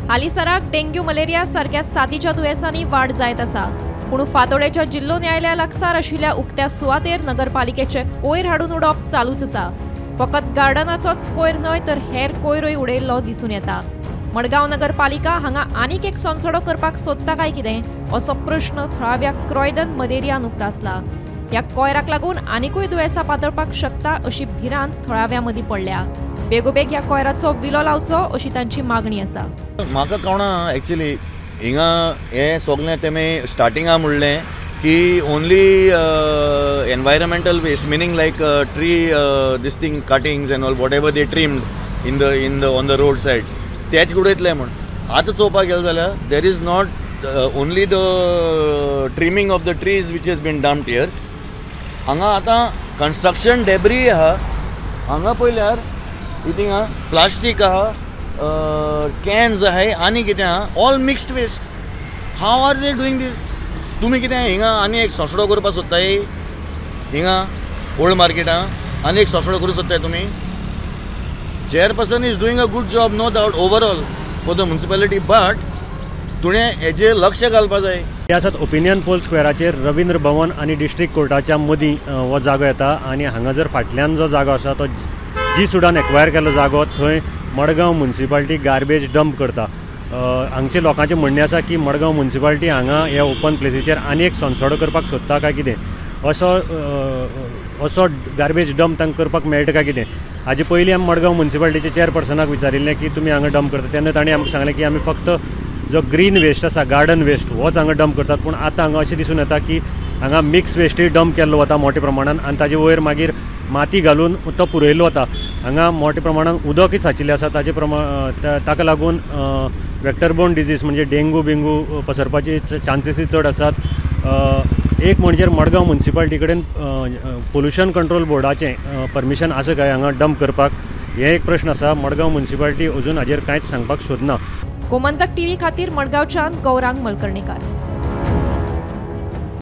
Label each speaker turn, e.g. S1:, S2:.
S1: हालींसराक dengue malaria सारक्या साथीच्या दुयेंसांनी वाड जायत आसा. पूण फातोडेच्या जिल्लो न्यायालया लागसार आशिल्ल्या उक्त्या सुवातेर नगरपालिकेचे कोयर हाडून उडोवप चालूच आसा. फकत गार्डनाचोच कोयर न्हय तर हेर कोयरूय उडयल्लो दिसून येता. मडगांव नगरपालिका हांगा आनीक एक सोनसडो करपाक सोदता काय कितें असो प्रश्न थळाव्या क्रॉयडन मदेरियान उप्रासला. ह्या कोयराक लागून आनिकूय दुयेंसां पातळपाक शकता अशी भिरांत थळाव्या मदीं पडल्या. बेगोबेग ह्या कोयराचो विलो लावचो अशी तांची मागणी आसा.
S2: म्हाका कळना एक्चुअली हिंगा हें सगळें तेमी स्टार्टिंगा म्हणलें की only environmental waste meaning like tree this thing cuttings and all whatever they trimmed in the on the road sides तेच उडयतले म्हूण. आतां चोवपाक गेले जाल्यार there is not only the trimming of the trees which has been dumped here. हांगा आतां construction debris आहा. हांगा पळयल्यार थिंगा प्लास्टीक आहा, कॅन्स आहाय आनी कितें आहा, all mixed waste. How are they doing this? तुमी कितें हिंगा आनी एक सोसडो करपाक सोदताय? हिंगा ओल्ड मार्केटां आनी एक सोसडो करूंक सोदताय तुमी? Chairperson is doing a good job no doubt overall for the municipality, but तुवें हेजेर लक्ष घालपा जाय.
S3: हे आसात ओपिनियन पोल स्क्वेराचेर रवींद्र भवन आनी डिस्ट्रिक्ट कोर्टाच्या मदीं हो जागो येता आनी हांगा जर फाटल्यान जो जागो आसा तो जी सुडान एक्वायर केल्लो जागो, थंय मडगांव म्युनिसिपालिटी गार्बेज डंप करता. हांगचे लोकांचें म्हणणें आसा की मडगांव म्युनिसिपालिटी हांगा ह्या ओपन प्लेसीचेर आनी एक सोनसडो करपाक सोदता काय कितें, असो असो गार्बेज डंप तांकां करपाक मेळटा काय कितें. हाजे पयलीं आमी मडगांव म्युनिसिपालिटीचे चेअरपर्सनाक विचारिल्लें की तुमी हांगा डंप करता, तेन्ना तांणी आमकां सांगलें की आमी फक्त जो ग्रीन वेस्ट आसा, गार्डन वेस्ट, होच हांगा डंप करतात. पूण आतां हांगा अशें दिसून येता की हांगा मिक्स वेस्टूय डंप केल्लो वता मोठ्या प्रमाणान आनी ताजे वयर मागीर माती घालून तो पुरयल्लो वता. हांगा मोठ्या प्रमाणान उदकय सांचिल्लें आसा, ताजे प्रमाण ताका लागून वेक्टर बोर्न डिजीज म्हणजे डेंगू बिंगू पसरपाची चान्सीसूय चड आसात. एक म्हणजे मडगांव म्युनिसिपालिटी कडेन पोल्युशन कंट्रोल बोर्डाचें परमिशन आसा काय हांगा डंप करपाक, हे एक प्रश्न आसा. मडगांव म्युनिसिपालिटी अजून हाजेर कांयच सांगपाक सोदना.
S1: गोमंतक टीव्ही खातीर मडगांवच्यान गौरांग मलकर्णेकार.